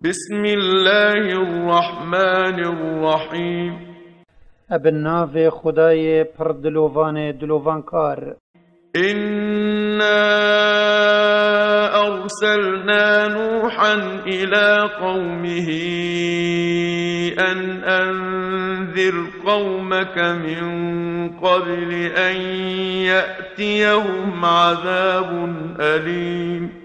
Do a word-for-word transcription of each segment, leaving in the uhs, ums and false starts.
بسم الله الرحمن الرحيم. Ebe navê Xwedayê pir dilovanê dilovankar. إنا أرسلنا نوحا إلى قومه أن أنذر قومك من قبل أن يأتيهم عذاب أليم.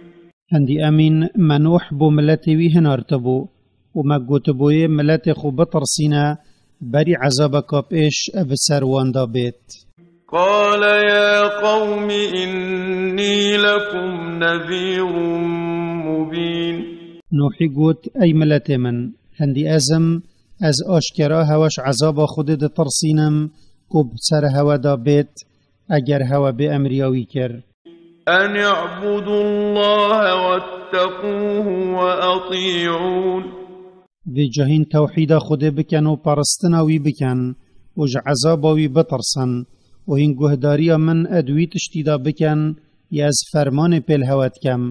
Hindî emîn me Nuh bo miletê wî hinartibû û me gotiboyê miletê xwe bitirsîne berî ezabeka pêş bi ser wan de bêt. قال يا قوم إني لكم نذير مبين. Nuhî got, ey miletê min, hindî ez im, ez aşkera hewe ji ezaba Xwedê ditirsînim ku bi ser hewe de bêt, eger hewe bê emriya wî kir. أن اعبدوا الله واتقوه وأطيعون. Vê cahîn tewhîda Xwedê bikin û paristina wî bikin û ji ezaba wî bitirsin û hîn guhdariya min ed wî tiştî de bikin ya ez fermanê pêl hewe dikem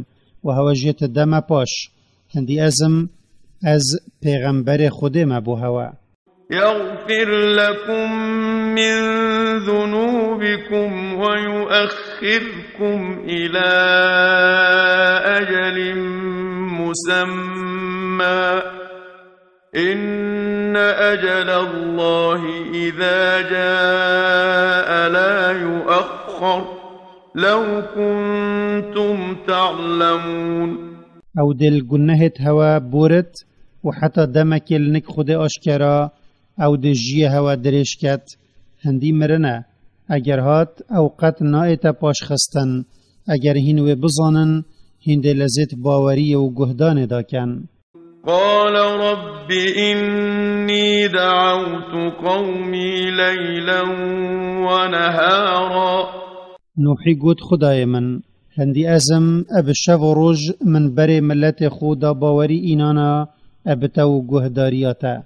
û hewe jê ti deme paş. Hindî ez im, ez pêxemberê Xwedê me bo hewe. يغفر لكم من ذنوبكم ويؤخركم إلى أجل مسمى إن أجل الله إذا جاء لا يؤخر لو كنتم تعلمون. Ew dê li gunehêt hewe borit û heta demekê li nik Xwedê aşkera ew dê jiyê hewe dirêj ket. Hindî mirine. Eger hat, ew qet naête paşxistin. Eger hîn wê bizanin, hîn dê lezêt baweriyê û guhdanê daken. قال رب إني دعوت قومي ليلا ونهارا. Nuhî got, Xwedayê min, hindî ez im, e bi şev û roj min berê miletê xwe da bawerî înana, e bi te û guhdariya te.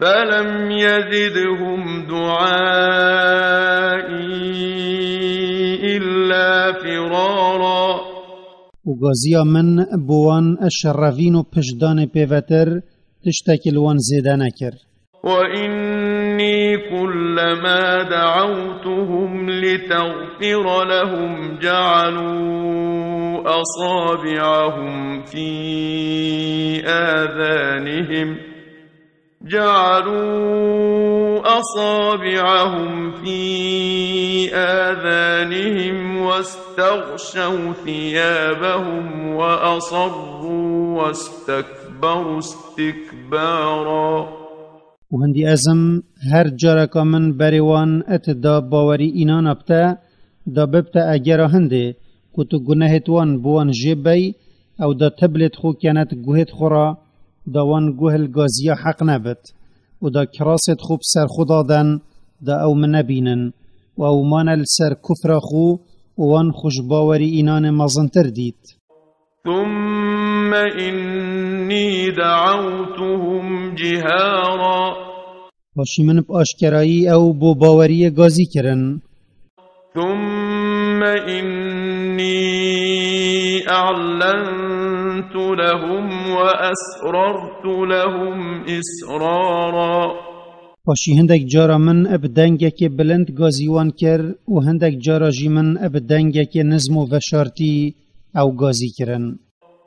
فلم يزدهم دعائي إلا فرارا. Û gaziya min bo wan e şerevîn û piştdanê pêvetir tiştekî li wan zêde nekir. وإني كلما دعوتهم لتغفر لهم جعلوا أصابعهم في آذانهم جعلوا أصابعهم في آذانهم واستغشوا ثيابهم وأصروا واستكبروا استكبارا. Û hindî ez im, her careka min berê wan et da bawerî înana bi te, da bib te egera hindê, ku tu gunehêt wan bi wan jê bey, ew da teblêt xwe kenet guhêt xwe ra, da wan guh li gaziya heq nebit, û da kirasêt xwe bi ser xwe daden, da ew min nebînin, û ew mane li ser kufra xwe, û wan xwe ji bawerî înanê mezintir dît. ثم إني دعوتهم جهارا. Paşî min bi aşkerayî ew bo baweriyê gazî kirin. ثم إني أعلنت لهم وأسررت لهم إسرارا. Paşî hindek cara min bi dengekê bilind gazî wan kir û hindek cara jî min bi dengekê nizm û veşartî ew gazî kirin.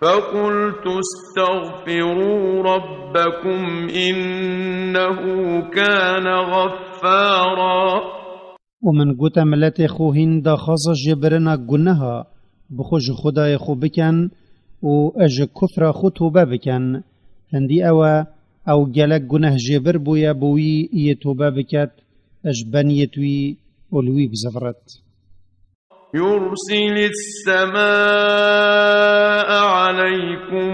فقلت استغفروا ربكم إنه كان غفارا. Û min gote miletê xwe hîn daxwaza jêbirina guneha bi xwe ji Xwedayê xwe bikin û ji kufra xwe tobe bikin. Hindî ew e, ew gelek guneh jêbir bûye, bi wî yê tobe biket, ji beniyêt wî û li wî bizivirit. يرسل السماء عليكم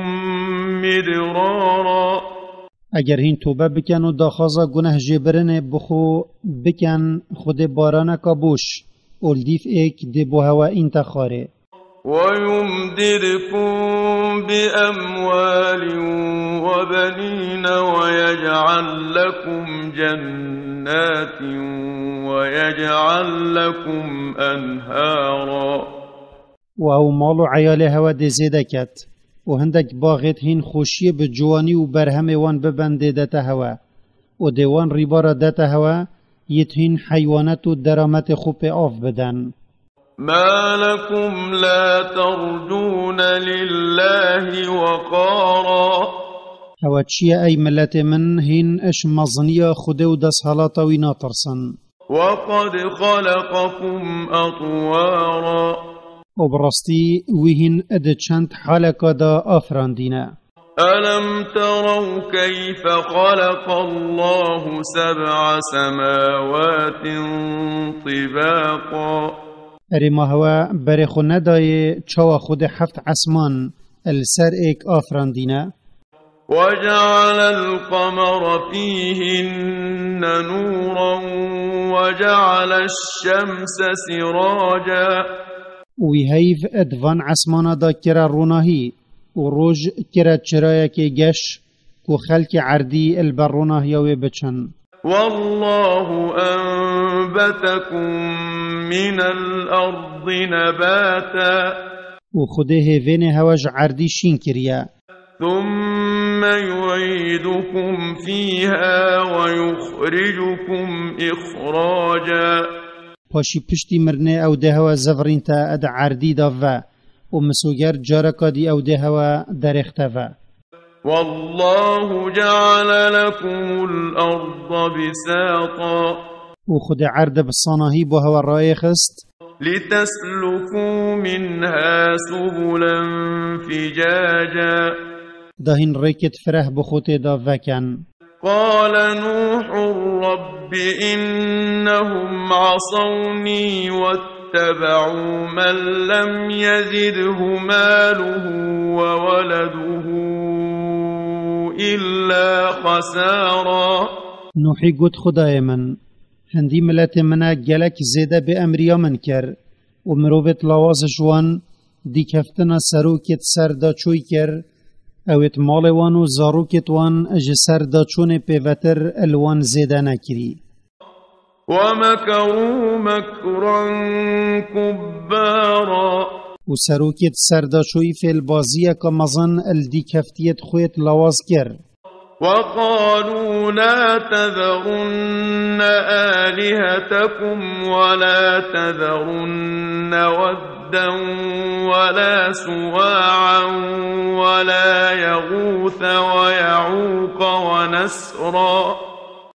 مدرارا. Eger hîn tobe bikin û daxwaza guneh jêbirinê bi xwe bikin, Xwedê baraneka boş û li dîv êk dê bo hewe înte xwarê. ويمددكم بأموال وبنين ويجعل لكم جنات ويجعل لكم أنهارا. Û ew mal û eyalê hewe dê zêde ket, û hindek baxêt hîn xweşiyê bi ciwanî û berhemê wan bibendê dete hewe, û dê wan rîbara dete hewe, yêt hîn heywanet û derametê xwe pê av biden. ما لكم لا ترجون لله وقارا. Hewe çi ye ey miletê min, hîn ji meziniya Xwedê û desthilata wî natirsin? وقد خلقكم أطوارا. Û bi rastî wî hîn di çend haleka de afirandîne. ألم تروا كيف خلق الله سبع سماوات طباقا. Erê ma hewe berê xwe nedayê çawa Xwedê heft esman li ser êk afirandîne? وجعل القمر فيهن نورا وجعل الشمس سراجا. Û wî heyv di van esmana de kire ronahî û roj kire çirayekê geş ku xelkê erdî li ber ronahiya wê biçin. والله أنبتكم من الأرض نباتا. Û Xwedê hêvênê hewe ji erdî şîn kiriye. ثم يعيدكم فيها ويخرجكم إخراجا. Paşî piştî mirinê ew dê hewe zivirînte di erdî de ve û misoger careka dî ew dê hewe derêxte ve. والله جعل لكم الأرض بساطا. Û Xwedê erd bi sanahî bo hewe rayêxist. لتسلكوا منها سبلا فجاجا. Da hîn rêkêt fireh bi xwe tê de veken. قال نوح رب إنهم عصوني واتبعوا من لم يزده ماله وولده إلا خسارا. Nuhî got, Xwedayê min, hindî miletê min e gelek zêde bêemriya min kir û mirovêt lawaz ji wan dîkeftina serokêt ser daçûy kir, ewêt malê wan û zarokêt wan ji ser daçûnê pêvetir li wan zêde nekirî. ومكروا مكرا كبارا. Û serokêt ser daçûy fêlbaziyeke mezin li dîkeftiyêt xwêt lawaz kir. وقالوا لا تذرن آلهتكم ولا تذرن ودا ولا سواعا ولا يغوث ويعوق ونسرا.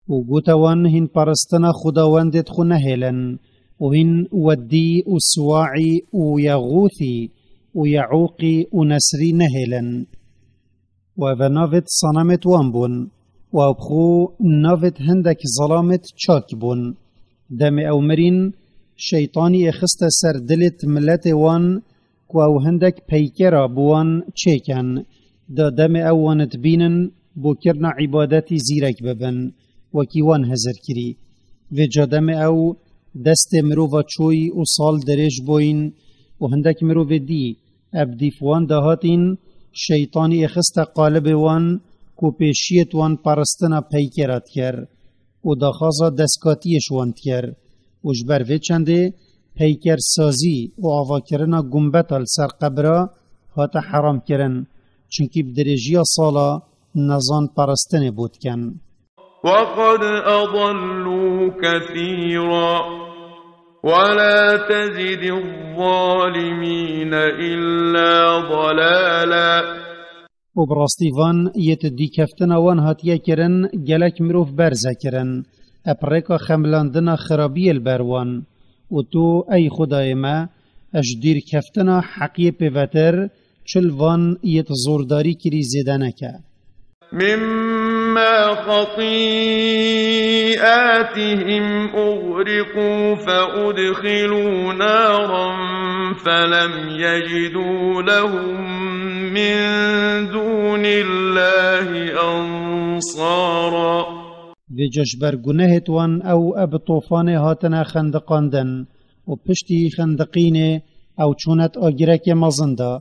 Û gote wan, hîn paristina xwedawendêt xwe nehêlin, û hîn Weddî û Siwaî û Yexûthî û Yeûqî û Nesrî nehêlin. Û eve navêt sanamêt wan bûn, û ew bi xwe navêt hindek zelamêt çak bûn. Demê ew mirîn, şeytanî êxiste ser dilêt miletê wan, ku ew hindek peykera bi wan çêken, da demê ew wan dibînin bo kirina îbadetî zîrek bibin, wekî wan hizir kirî. Vêca demê ew destê mirova çûy û sal dirêj bûyîn û hindek mirovê dî, eb dîf wan de hatîn, şeytanî êxiste qalibê wan ku pêşiyêt wan paristina peykera dikir û daxwaza destkatiyê ji wan dikir û ji ber vê çendê peykersazî û avakirina gumbeta li ser qebra hate heramkirin, çunkî bi dirêjiya sala nezan paristinê bû dikin. وقد أضلوا كثيرا ولا تزد الظالمين إلا ضلالا. Û bi rastî van yêt dîkeftina wan hatiye kirin, gelek mirov berze kirin, ep rêka xemilandina xirabiyê li ber wan. Û tu, ey Xwedayê me, ez ji dîrkeftina heqiyê pêvetir, çil van yêt zordarî kirî zêde neke. مما خطيئاتهم أغرقوا فأدخلوا نارا فلم يجدوا لهم من دون الله أنصارا. Vêca ji ber gunehêt wan ew eb tofanê hatine xendiqandin û piştî xendiqînê ew çûne di agirekê mezin de.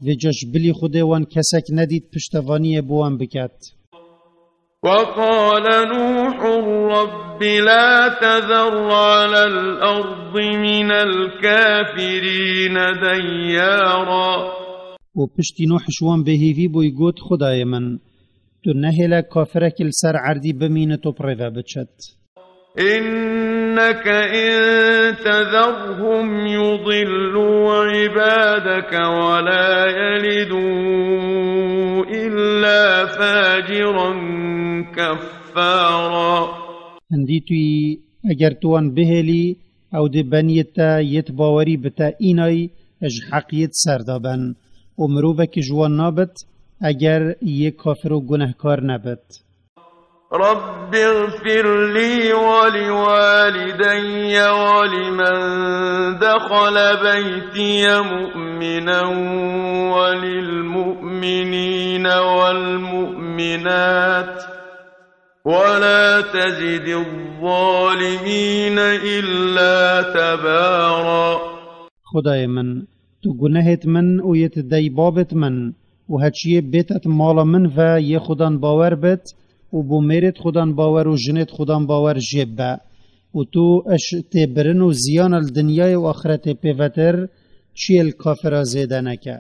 Vêca ji bilî Xwedê wan kesek nedît piştevaniyê bi wan biket. وقال نوح رب لا تذر على الأرض من الكافرين ديارا. û piştî Nuh ji wan bêhêvî bûy, got, Xwedayê min, tu nehêle kafirek li ser erdî bimînit û bi rê ve biçit. إنك إن تذرهم يضلوا عبادك ولا يلدوا إلا فاجرا كفارا. Hindî tu yî, eger tu wan bihêlî, ew dê beniyê te yêt bawerî bi te înay, ji heq yêt ser de ben. Û mirovekî ji wan nabit, eger yê kafir û gunehkar nebit. رب اغفر لي ولوالدي ولمن دخل بيتي مؤمنا وللمؤمنين والمؤمنات ولا تزد الظالمين إلا تبارا. Xwedayê min, tu gunehêt min û yêt dey babêt min û heçiyê bêtet mala min ve yê xudan bawer bit û bo mêrêt xudan bawer û jinêt xudan bawer jê be û tu iş têbirin û ziyana li dinyayê û axretê pêvetir çiyê li kafira zêde neke.